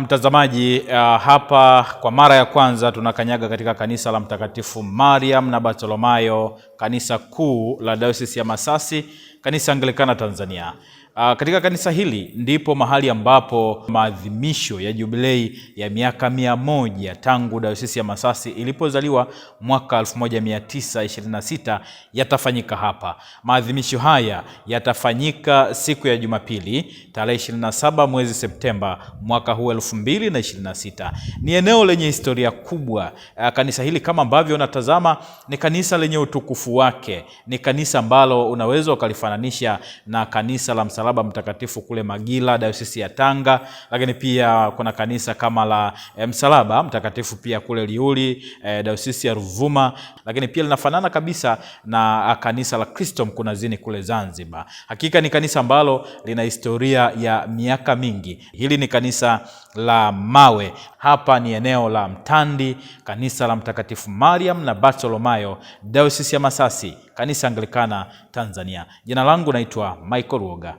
Mtazamaji, hapa kwa mara ya kwanza tunakanyaga katika kanisa la Mtakatifu Mariam na Bartolomayo, kanisa kuu la Dayosisi ya Masasi, kanisa Anglikana Tanzania. Katika kanisa hili ndipo mahali ambapo maadhimisho ya jubilei ya miaka 100 tangu Dayosisi ya Masasi ilipozaliwa mwaka 1926 yatafanyika hapa. Maadhimisho haya yatafanyika siku ya Jumapili tarehe 27 mwezi Septemba mwaka huu 2026. Ni eneo lenye historia kubwa. Kanisa hili kama ambavyo unatazama ni kanisa lenye utukufu wake. Ni kanisa ambalo unaweza ukalifananisha na kanisa la Msalaba Mtakatifu kule Magila, Dayosisi ya Tanga, lakini pia kuna kanisa kama la Msalaba Mtakatifu pia kule Liuli, Dayosisi ya Ruvuma, lakini pia linafanana kabisa na kanisa la Kristo Mkunazini kule Zanzibar. Hakika ni kanisa ambalo lina historia ya miaka mingi. Hili ni kanisa la mawe. Hapa ni eneo la Mtandi, kanisa la Mtakatifu Mariam na Bartolomayo, Dayosisi ya Masasi, kanisa Anglikana Tanzania. Jina langu naitwa Michael Ruoga.